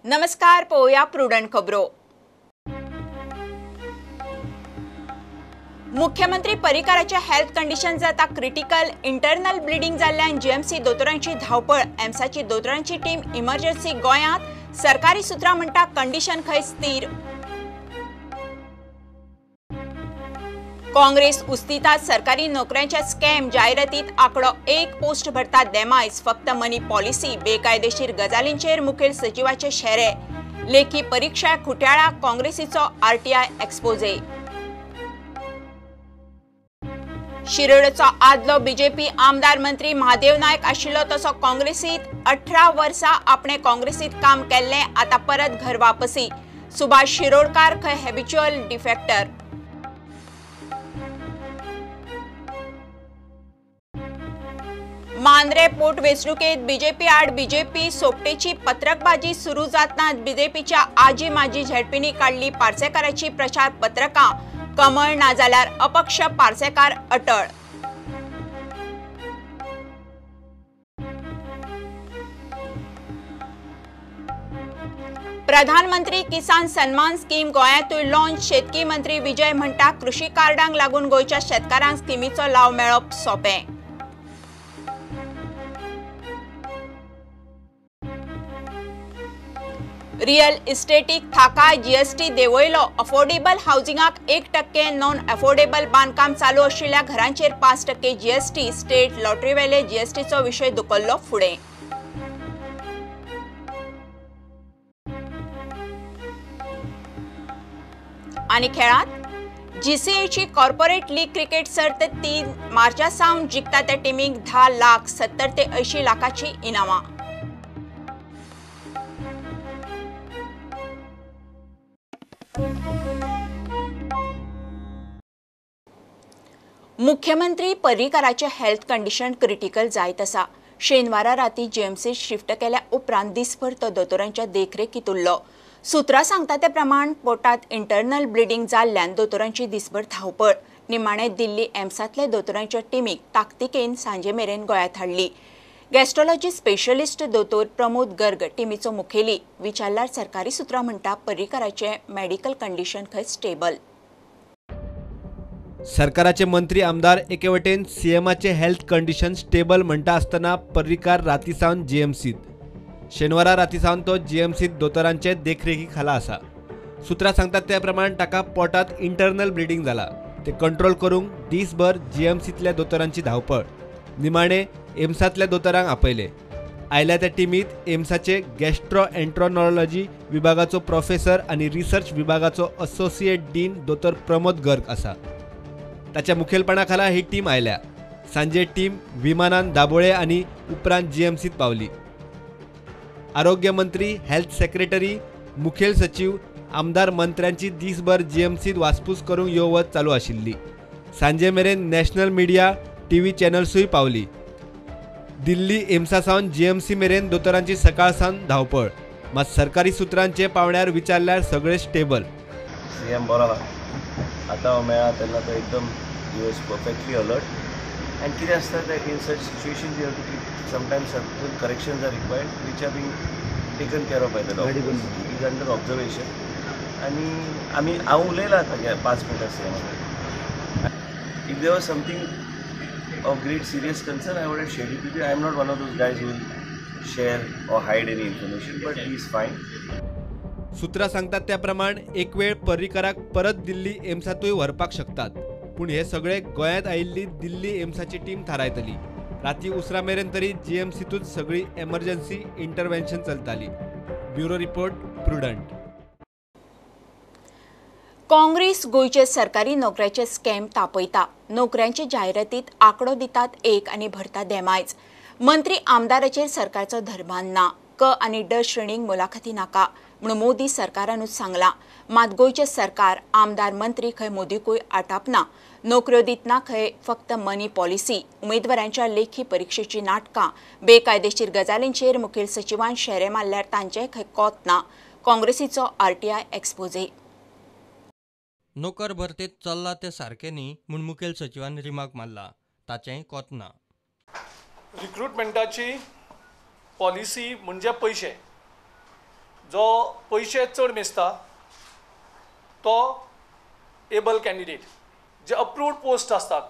नमस्कार, पळोवया प्रुडंट खबरो। मुख्यमंत्री पर्रीकाराचे हेल्थ कंडिशन जाता क्रिटिकल। इंटरनल ब्लिडिंग जाल्ल्यान जीएमसी दोतोरांची धांवपळ। एम्साची दोतोरांची टीम इमर्जन्सी गोंयांत। सरकारी सूत्रां म्हणटा कंडिशन खंय स्थिर। काँग्रेस उस्तितात सरकारी नोकऱ्यांच्या स्कॅम जाहिरातीत आकडो एक पोस्ट भरतात देमायज। फक्त मनी पॉलिसी बेकायदेशीर गजालींचेर मुखेल सचिवाचे शेरे। लेखी परीक्षा खुट्याळा काँग्रेसीचो आरटीआय एक्सपोजे। शिरोडचो आदलो बीजेपी आमदार मंत्री महादेव नायक आशिल्लो तसो काँग्रेसीत 18 वर्सां आपणे काँग्रेसीत काम केल्लें, आतां परत घर वापसी। सुभाष शिरोडकार खंय हॅबिच्युअल डिफेक्टर। मांद्रे पोटवेंचणुकेत बीजेपी आड बीजेपी सोपटेची पत्रकबाजी सुरू जातना बीजेपीच्या आजी माजी झेडपींनी काडली पार्सेकाराची प्रचार पत्रकां। कमळ ना जाल्यार अपक्ष पार्सेकार अटळ। प्रधानमंत्री किसान सन्मान स्कीम गोंयांतूय लॉन्च। शेतकी मंत्री विजय म्हणटा कृषी कार्डांक लागून गोंयच्या शेतकारांक स्किमीचो लाव मेळप सोंपें। रियल इस्टेटीक थाकाय जीएसटी देंवयलो। अफोर्डेबल हावजिंगाक 1%, नॉन अफोर्डेबल बांदकाम चालू आशिल्ल्या घरांचेर 5% जीएसटी। स्टेट लॉटरीवेले जीएसटीचो विशय धुकल्लो फुडें। आनी खेळांत जीसीएची कॉर्पोरेट लीग क्रिकेट सर्त 3 मार्चा सावन जिखता त्या टिमीक 10 लाख 70 ते 80 लाखाची इनामां। मुख्यमंत्री पर्रीकाराचे हेल्थ कंडिशन क्रिटिकल जायत आसा। शेनवारा राती जीएमसी शिफ्ट केल्या उपरांत दिसभर तो दोतोरांच्या देखरेखीत उरलो। सूत्रां सांगता ते प्रमाण पोटात इंटरनल ब्लिडिंग जाल्ल्यान दोतोरांची दिसभर धांवपळ। निमाणे दिल्ली एम्सांतले दोतोरांच्या टिमीक ताकतिकेन सांजे मेरेन गोंयांत हाडली। गॅस्ट्रोलॉजी स्पेशलिस्ट दोतोर प्रमोद गर्ग टिमीचो मुखेली। विचारल्यार सरकारी सूत्रां म्हणटा पर्रीकाराचें मेडिकल कंडिशन खंय स्टेबल। सरकाराचे मंत्री आमदार एके वटेन सीएमाचे हेल्थ कंडिशन स्टेबल म्हणटा आसतना पर्रीकार राती सावन जीएमसीत। शेनवारा राती सावन तो जीएमसीत दोतोरांचे देखरेखी खाला आसा। सूत्रां सांगतात त्या प्रमाण ताका पोटात इंटरनल ब्लिडिंग जाला। ते कंट्रोल करूंक दीसभर जीएमसीतल्या दोतोरांची धांवपळ। निमाणे एम्सांतल्या दोतोरांक आपयले। आयल्या त्या टिमीत एम्साचे गॅस्ट्रोएन्ट्रोनॉलॉजी विभागाचो प्रोफेसर आनी रिसर्च विभागाचो असोसिएट डीन दोतोर प्रमोद गर्ग आसा। ताच्या मुखेलपणा खाला ही टीम आयल्या। सांजे टीम विमानान दाबोळे आनी उपरांत जीएमसीत पावली। आरोग्य मंत्री, हेल्थ सेक्रेटरी, मुखेल सचीव, आमदार मंत्र्यांची दीसभर जीएमसीत वासपूस करूंक यो वच चालू आशिल्ली। सांजे मेरेन नॅशनल मिडिया, टीव्ही चॅनल्सूय पावली। दिल्ली एम्सा सावन जीएमसी मेरेन दोतोरांची सकाळ सावन धांवपळ। मात सरकारी सूत्रांचे पावण्यार विचारल्यार सगळे स्टेबल। सीएम बरो आतां मेळ्ळा तेन्ना तो एकदम he was perfectly alert. And कितें आसता that in such situations you have to keep sometimes certain corrections are required which are being taken care of by the doctors. He is under observation. आनी आमी हांव उलयलां आतां 5 मिनटां सीएमा कडेन। If there was something of great serious concern, I would have shared it with you. I am not one of those guys who will share or hide any information, but he is fine. सूत्रां सांगतात त्या प्रमाण एक वेळ पर्रीकाराक परत दिल्ली एम्सांतूय व्हरपाक शकतात। पूण हे सगळे गोंयांत आयिल्ली दिल्ली एम्साची टीम थारायतली। राती उसरा मेरेन तरी जीएमसीतूच सगळी एमर्जन्सी इंटरव्हेन्शन चलताली। Bureau report, Prudent. Congress गोंयचे सरकारी नोकऱ्याचे स्कॅम तापयता। नोकऱ्यांचे जाहिरातीत आकडो दितात एक आनी भरता देमायज। मंत्री आमदाराचेर सरकारचो धर्मान ना। क आनी ड श्रेणीक मुलाखती नाका म्हूण मोदी सरकारानूच सांगलां। मात गोंयचें सरकार आमदार मंत्री खंय मोदीकूय आटापना। नोकऱ्यो दितना खंय फक्त मनी पॉलिसी। उमेदवारांच्या लेखी परिक्षेची नाटकां, बेकायदेशीर गजालींचेर मुखेल सचिवान शेरे मारल्यार तांचें खंय कोत ना। काँग्रेसीचो आरटीआय एक्सपोजे। नोकर भरतेत चल्ला ते सारकें न्ही म्हूण मुखेल सचिवान रिमार्क मारला, ताचेंय कोत ना। रिक्रुटमेंटाची पॉलिसी म्हणजे पयशे। जो पयशे चड मेजता तो एबल कॅन्डिडेट. जे अप्रूव्ड पोस्ट आसतात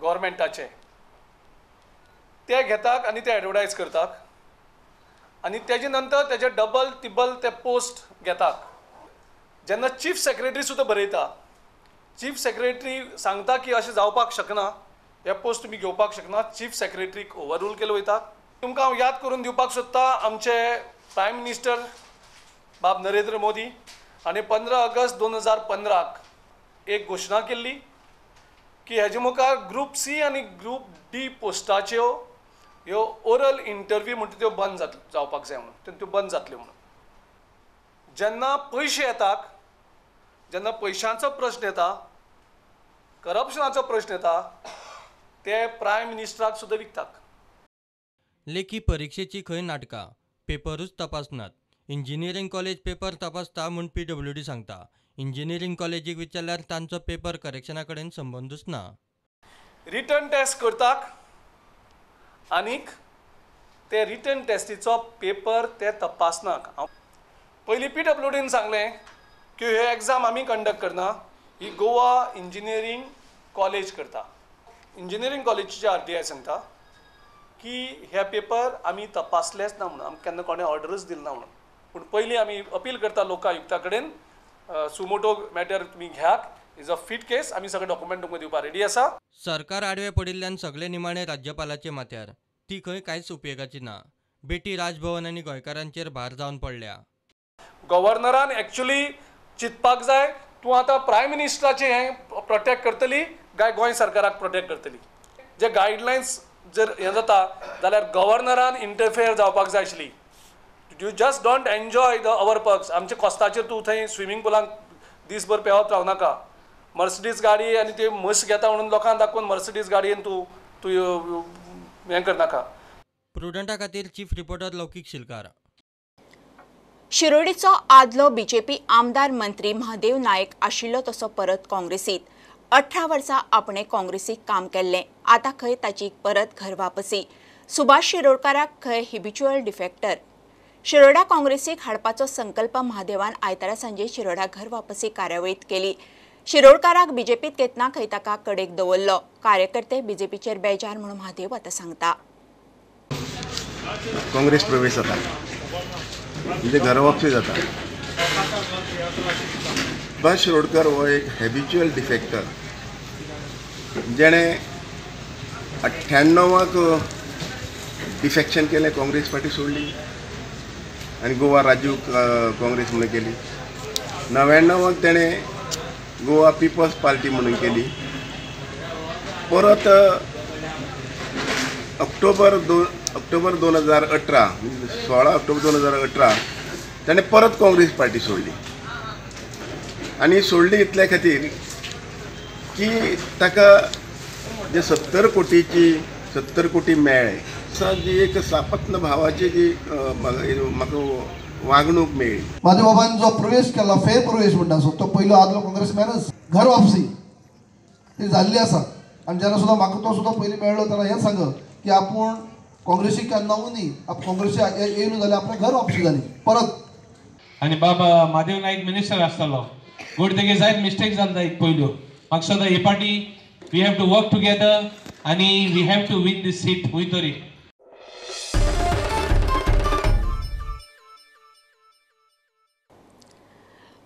गव्हर्मेंटाचे ते घेतात आनी ते एडवर्टायज करतात आनी तेजे नंतर तेजे डबल तिबल ते पोस्ट घेतात. जेन्ना चीफ सेक्रेटरी सुद्दां बरयता, चीफ सेक्रेटरी सांगता की अशें जावपाक शकना, हे पोस्ट तुमी घेवपाक शकना, चीफ सेक्रेटरीक ओवररूल केलो वयता. तुमकां हांव याद करून दिवपाक सोदता, आमचे प्रायम मिनिस्टर बाब नरेंद्र मोदी हाणें 15 ऑगस्ट 2015 एक घोशणा केल्ली की हेजे मुखार ग्रूप सी आनी ग्रूप डी पोस्टाच्यो ह्यो ओरल इंटरव्यू म्हणटा त्यो बंद जावपाक जाय म्हणून, त्यो बंद जातल्यो म्हणून. जेन्ना पयशे येतात, जेन्ना पयशांचो प्रश्न येता, करप्शनाचो प्रश्न येता, ते प्रायम मिनिस्टराक सुद्दां विकतात. लेखी परिक्षेची खंय नाटकां, पेपरूच तपासनात. इंजिनियरींग कॉलेज पेपर तपासता म्हूण PWD सांगता. इंजिनियरींग कॉलेजीक विचारल्यार तांचो पेपर करेक्शना कडेन संबंदूच ना. रिटर्न टेस्ट करतात आनीक ते रिटर्न टेस्टीचो पेपर ते तपासनात. पयलीं PWDन सांगलें की हे एग्जाम आमी कंडक्ट करना, ही गोवा इंजिनियरींग कॉलेज करता. इंजिनियरींग कॉलेजीचे RTI सांगता की हे पेपर आमी तपासलेच ना म्हणून, आमकां केन्ना कोणें ऑर्डरूच दिली ना म्हणून. पूण पयलीं आमी अपील करता लोकायुक्ता कडेन, सुमोटो मॅटर तुमी घेयात, is a fit केस, आमी सगळे डॉक्युमेंट तुमकां दिवपाक रेडी आसा. सरकार आडवे पडिल्ल्यान सगळे निमाणे राज्यपालाचे माथ्यार, ती खंय कांयच उपयोगाची ना. बेटी राजभवन आनी गोंयकारांचेर भार जावन पडल्या. गव्हर्नरान एक्चुअली चिंतपाक जाय, तूं आतां प्रायम मिनिस्टराचें हें प्रोटेक्ट करतली काय गोंय सरकाराक प्रोटेक्ट करतली. जे गायडलायन्स जर हें जाता जाल्यार गव्हर्नरान इंटरफेयर जावपाक जाय आशिल्ली. You just don't enjoy the our perks. आमच्या कोस्ताचेर तूं थंय स्विमींग पुलांत दीसभर पेंवत रावनाका. मर्सिडीज गाडी आनी ती म्हस घेता म्हणून लोकांक दाखोवन मर्सिडीज गाडयेन तूं तूं हें करनाका. प्रुडंटा खातीर चीफ रिपोर्टर लौकीक शिलकार. शिरोडीचो आदलो बीजेपी आमदार मंत्री महादेव नायक आशिल्लो तसो परत काँग्रेसीत. 18 वर्सां आपणे काँग्रेसीक काम केल्लें, आतां खंय ताची परत घर वापसी. सुभाष शिरोडकाराक खंय हिबिच्युअल डिफेक्टर. शिरोडा काँग्रेसीक हाडपाचो संकल्प महादेवान आयतारा सांजे शिरोडा घर वापसी कार्यावळींत केली. शिरोडकाराक बीजेपीत घेतना खंय ताका कडेक दवरलो. कार्यकर्ते बीजेपीचेर बेजार म्हणून महादेव आतां सांगता. काँग्रेस प्रवेश जाता म्हणजे घर वापसी जाता. सुभाष शिरोडकर हो एक हॅबिच्युअल डिफेक्टर, जेणे 98 डिफेक्शन केलें, काँग्रेस पार्टी सोडली आनी गोवा राजीव काँग्रेस म्हणून केली. 99 तेणें गोवा पिपल्स पार्टी म्हणून केली. परत ऑक्टोबर 2018 16 ऑक्टोबर 2018 ताणें परत काँग्रेस पार्टी सोडली. आनी सोडली इतल्या खातीर की ताका जे 70 कोटी मेळ्ळे, जी एक सापत्न भावाची जी म्हाका वागणूक मेळ्ळी. म्हाज्या बाबान जो प्रवेश केला, फेर प्रवेश म्हणटा सो तो पयलो आदलो काँग्रेसमॅनच घर वापसी ती जाल्ली आसा. आनी जेन्ना सुद्दां म्हाका तो सुद्दां पयलीं मेळ्ळो तेन्ना हें सांग की आपूण काँग्रेसीक केन्ना न्ही, काँग्रेसी येयलो जाल्यार आपणें घर वापसी जाली परत. आनी बाबा महादेव नायक मिनिस्टर आसतालो, गुड तेगे जायत मिस्टेक जाता एक पयल्यो. म्हाका सदां हे party we have to work together आनी we have to win this seat खंय तरी.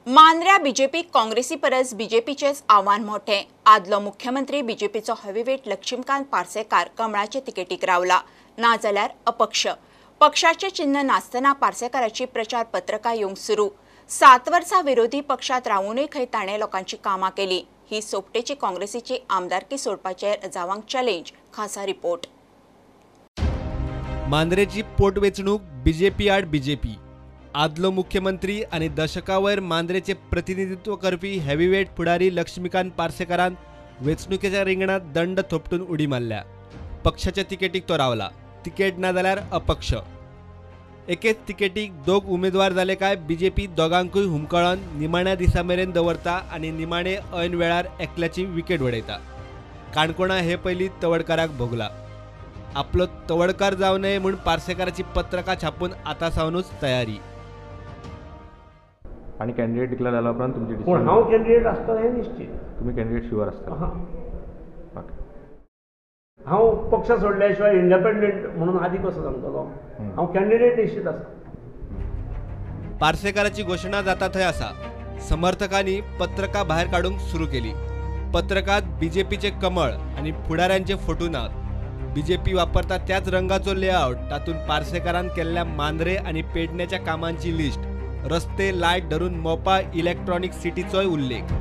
मांद्र्या बीजेपी काँग्रेसी परस बीजेपीचेच आव्हान मोठें. आदलो मुख्यमंत्री बीजेपीचो हेवीवेट लक्ष्मीकांत पार्सेकार कमळाचे तिकेटीक रावला, नाजाल्यार अपक्ष. पक्षाचे चिन्ह नासतना पार्सेकाराची प्रचार पत्रकां येवंक सुरू. 7 वर्सां विरोधी पक्षात रावूनय खंय ताणें लोकांची कामां केली. ही सोपटेची काँग्रेसीची आमदारकी सोडपाचे रजावांक चॅलेंज. खासा रिपोर्ट. मांद्रेची पोटवेंचणूक बीजेपी आड बीजेपी. आदलो मुख्यमंत्री आनी दशकावयर मांद्रेचे प्रतिनिधित्व करपी हेवीवेट फुडारी लक्ष्मीकांत पार्सेकारान वेंचणुकेच्या रिंगणात दंड थोपटून उडी मारल्या. पक्षाच्या तिकेटीक तो रावला, तिकेट ना जाल्यार अपक्ष. एकेच तिकेटीक दोग उमेदवार जाले काय बीजेपी दोगांकूय हुमकळोन निमाण्या दिसा मेरेन दवरता आनी निमाणे ऐन वेळार एकल्याची विकेट वडयता. काणकोणा हे पयलीं तवडकाराक भोगला. आपलो तवडकार जावं नये म्हूण पार्सेकाराची पत्रकां छापून आतां सावनूच तयारी. आणि कॅन्डिडेट डिक्लेअर जाल्या उपरांत तुमची पूण हांव कॅन्डिडेट आसतलो हें निश्चीत. तुमी कॅन्डिडेट शुअर आसतले. ओके. हांव पक्ष सोडल्या शिवाय इंडिपेंडंट म्हणून आदी कसो सांगतलो? हांव कॅन्डिडेट निश्चीत आसा. पार्सेकाराची घोशणा जाता थंय आसा. समर्थकांनी पत्रकां भायर काडूंक सुरू केली. पत्रकात बीजेपीचे कमळ आनी फुडाऱ्यांचे फोटो नात. बीजेपी वापरता त्याच रंगाचो लेआवट, तातूंत पार्सेकारान केल्ल्या मांद्रे आनी पेडण्याच्या कामांची लिस्ट, रस्ते, लायट धरून मोपा इलेक्ट्रॉनिक सिटीचोय उल्लेख.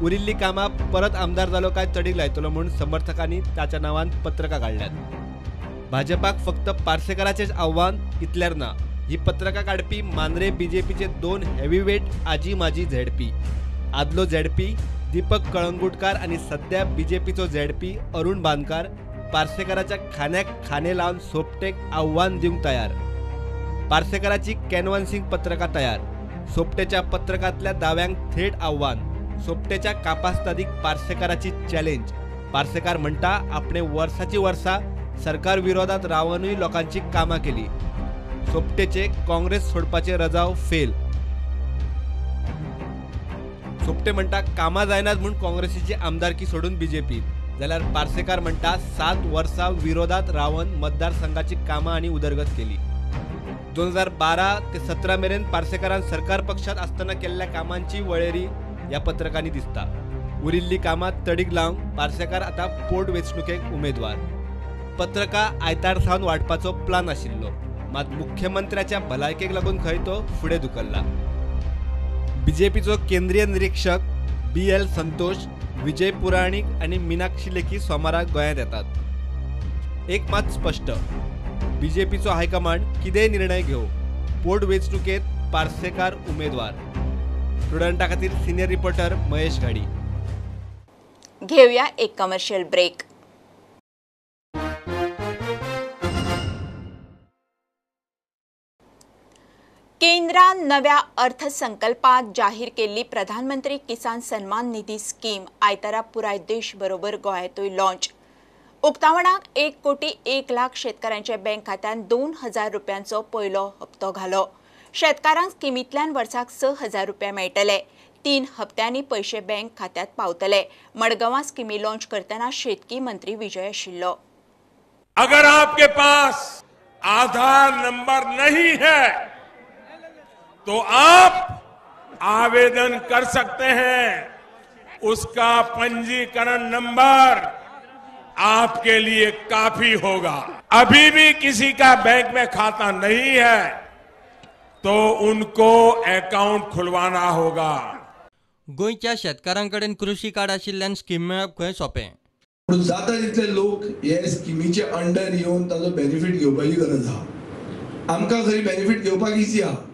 उरिल्ली कामां परत आमदार जालो काय तडीक लायतलो म्हूण समर्थकांनी ताच्या नांवान पत्रकां काडल्यात. भाजपाक फक्त पार्सेकाराचेच आव्हान इतल्यार ना. ही पत्रकां काडपी मांद्रे बीजेपीचे 2 हेवीवेट आजी माजी झेडपी, आदलो झेडपी दीपक कळंगुटकार आनी सध्या बीजेपीचो झेडपी अरुण बांदकार पार्सेकाराच्या खांद्याक खांदे लावन सोपटेक आव्हान दिवंक तयार. पार्सेकाराची कॅनव्हासिंग पत्रकां तयार. सोपटेच्या पत्रकांतल्या दाव्यांक थेट आव्हान. सोपटेच्या कापास्तादीक पार्सेकाराची चॅलेंज. पार्सेकार म्हणटा आपणे वर्साची वर्सां सरकार विरोधात रावनूय लोकांची कामां केली. सोपटेचे काँग्रेस सोडपाचे रजाव फेल. सोपटे म्हणटा कामां जायनात म्हूण काँग्रेसीची आमदारकी सोडून बीजेपीत, जाल्यार पार्सेकार म्हणटा 7 वर्सां विरोधात रावन मतदारसंघाची कामां आनी उदरगत केली. 2012 ते 17 मेरेन पार्सेकारान सरकार पक्षात आसतना केल्ल्या कामांची वळेरी ह्या पत्रकांनी दिसता. उरिल्ली कामां तडीक लावंक पार्सेकार आतां पोट वेंचणुकेक उमेदवार. पत्रकां आयतार सावन वांटपाचो प्लान आशिल्लो, मात मुख्यमंत्र्याच्या भलायकेक लागून खंय तो फुडें धुकल्ला. बीजेपीचो केंद्रीय निरीक्षक BL Santosh, Vijay Puranik आनी मीनाक्षी लेखी सोमाराक गोंयांत येतात. एक मात स्पश्ट, बीजेपीचो हायकमांड कितेंय निर्णय घेवं, पोट वेंचणुकेंत पार्सेकार उमेदवार. प्रुडंटा खातीर सिनियर रिपोर्टर महेश घाडी. घेऊया एक कमर्शियल ब्रेक. केंद्रान नव्या अर्थसंकल्पात जाहीर केल्ली प्रधानमंत्री किसान सन्मान निधी स्कीम आयतारा पुराय देश बरोबर गोंयांतूय लॉन्च. उक्तावणाक 1,01,00,000 शेतकारांच्या बँक खात्यांत 2,000 रुपयांचो पयलो हप्तो घालो. शेतकारांक स्किमींतल्यान वर्साक 6,000 रुपया मेळटले. 3 हप्त्यांनी पयशे बँक खात्यांत पावतले. मडगांवां स्किमी लॉन्च करतना शेतकी मंत्री विजय आशिल्लो. अगर आपके पास आधार नंबर नहीं है तो आप आवेदन कर सकते हैं, उसका पंजीकरण नंबर आपके लिए काफी होगा। अभी भी किसी का बैंक में खाता नहीं है तो उनको अकाउंट खुलवाना होगा। गोंयच्या शेतकारांकडेन कृषी कार्ड आशिल्ल्यान स्कीम मेळप खंय सोंपें। पूण जाता तितले लोक हे स्किमीचे अंडर येवन ताजो बेनिफीट घेवपाची गरज आहा। आमकां खरी बेनिफीट घेवपाक इजी आहा।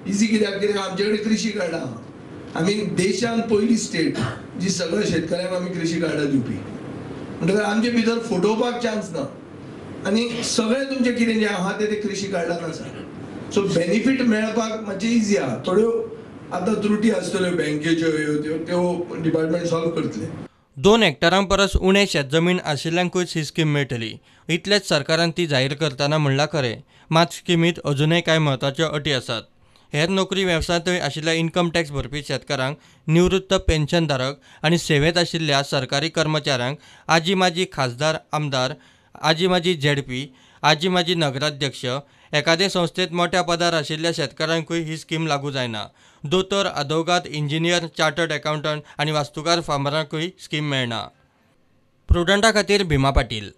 इजी कित्याक? कित्याक आमचे कडेन कृषी कार्डां आहा। आमी देशांत पयली स्टेट जी सगळ्या शेतकऱ्यांक आमी कृषी कार्डां दिवपी, म्हणटकच आमचे भितर फटोवपाक चान्स ना आनी सगळें तुमचें कितें जें आहा तें कृषी कार्डान आसा। सो बेनिफीट मेळपाक मातशें इजी आहा। थोड्यो आतां त्रुटी आसतल्यो बँकेच्यो ह्यो त्यो त्यो डिपार्टमेंट सॉल्व करतले। 2 हेक्टरां परस उणें शेतजमीन आशिल्ल्यांकूच ही स्कीम मेळटली इतलेंच सरकारान ती जाहीर करतना म्हणलां खरें, मात स्किमींत अजुनय कांय म्हत्वाच्यो अटी आसात। हेर नोकरी वेवसायांतूय आशिल्ल्या इन्कम टॅक्स भरपी शेतकारांक, निवृत्त पेन्शनधारक आनी सेवेंत आशिल्ल्या सरकारी कर्मचाऱ्यांक, आजी माजी खासदार आमदार, आजी माजी झेडपी, आजी माजी नगराध्यक्ष, एखादे संस्थेत मोठ्या पदार आशिल्ल्या शेतकारांकूय ही स्कीम लागू जायना। दोतोर, आदोगाद, इंजिनियर, चार्टर्ड अकाउंटंट आनी वास्तुकार फार्मरांकूय स्कीम मेळना। प्रुडंटा खातीर भीमा पाटील।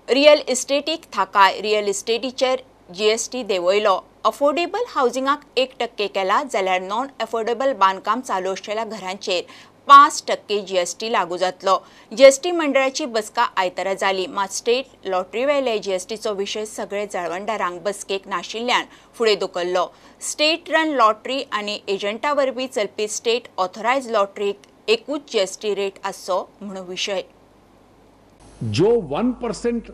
रियल इस्टेटीक थाकाय, रियल इस्टेटीचेर जीएसटी देंवयलो। अफोर्डेबल हावजिंगाक 1% केला जाल्यार नॉन अफोर्डेबल बांदकाम चालू आशिल्ल्या घरांचेर 5% जीएसटी लागू जातलो। जीएसटी मंडळाची बसका आयतारा जाली, मात स्टेट लॉटरी वेले जीएसटीचो विशय सगळे जाळवणदारांक बसकेक नाशिल्ल्यान फुडें धुकल्लो। स्टेट रन लॉटरी आनी एजंटा वरवीं चलपी स्टेट ऑथोरायज लॉटरीक एकूच जीएसटी रेट आसचो म्हणून विशय। जो 1%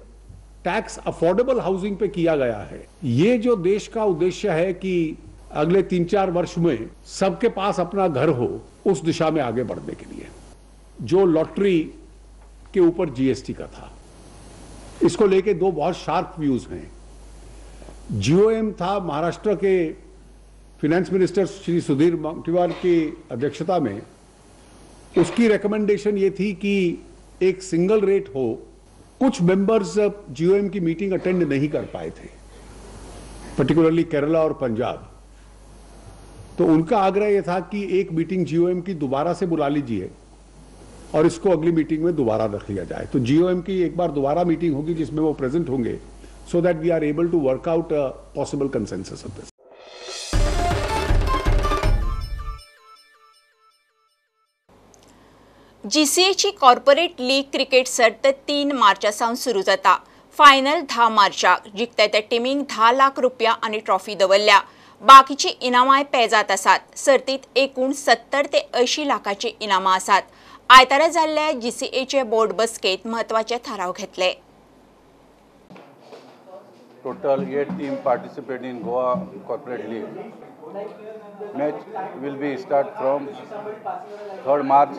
टैक्स अफोर्डेबल हाउसिंग पे किया गया है, ये जो देश का उद्देश्य है कि अगले 3-4 वर्ष में सबके पास अपना घर हो, उस दिशा में आगे बढ़ने के लिए जो लॉटरी के ऊपर जीएसटी का था, इसको लेके 2 बहुत शार्प व्यूज हैं। जीओएम था Maharashtra K finance minister Shri Sudhir Mungantiwar की अध्यक्षता में, उसकी रिकमेंडेशन ये थी कि एक सिंगल रेट हो। कुछ मेंबर्स जीओएम की मीटिंग अटेंड नहीं कर पाए थे, पर्टिकुलरली केरला और पंजाब, तो उनका आग्रह यह था कि एक मीटिंग जीओएम की दोबारा से बुला लीजिए और इसको अगली मीटिंग में दोबारा रख लिया जाए। तो जीओएम की एक बार दोबारा मीटिंग होगी जिसमें वो प्रेजेंट होंगे, so that we are able to work out a possible consensus of this. जीसीएची corporate league cricket सर्त 3 मार्चा सावन सुरू जाता। फायनल 10 मार्चाक जिखता त्या टिमींक 10 लाख रुपया आनी ट्रॉफी दवरल्या। बाकीची इनामांय पेजात आसात। सर्तीत एकूण 70 ते 80 लाखाची इनामां आसात। आयतारा जाल्ल्या जीसीएचे बोर्ड बसकेत म्हत्वाचे थाराव घेतले। Total 8 team participate in Goa Corporate League. Match will be start from 3rd March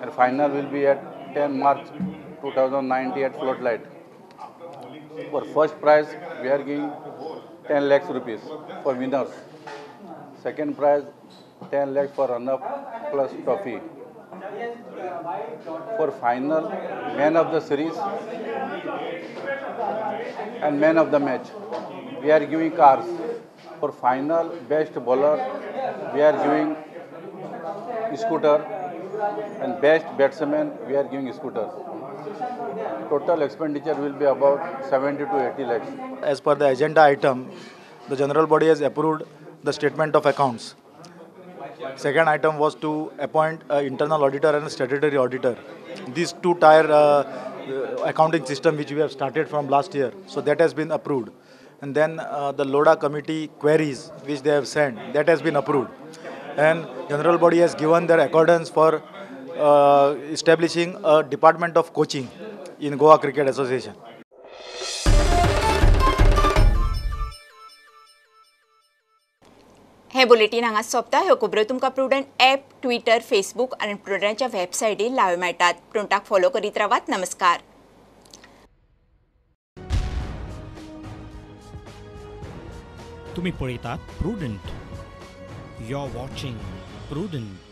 and final will be at 10 March 2019 at Floodlight. For first prize we are giving 10 lakhs rupees for winners. Second prize 10 lakhs for runner-up plus trophy. For final, man of the series and man of the match, we are giving cars. For final, best bowler, we are giving scooter, and best batsman, we are giving scooter. Total expenditure will be about 70 to 80 lakhs. As per the agenda item, the general body has approved the statement of accounts. Second item was to appoint an internal auditor and a statutory auditor. These two-tier accounting system which we have started from last year, so that has been approved. And then the LODA committee queries which they have sent, that has been approved. And general body has given their accordance for establishing a department of coaching in Goa Cricket Association. हे bulletin हांगा सोंपता। ह्यो खबरो तुमकां prudent app, Twitter, Facebook आनी प्रुडंटाच्या वेबसायटीर live मेळटात। प्रुडंटाक follow करीत रावात। नमस्कार। तुम्ही पळयतात Prudent. You are watching Prudent.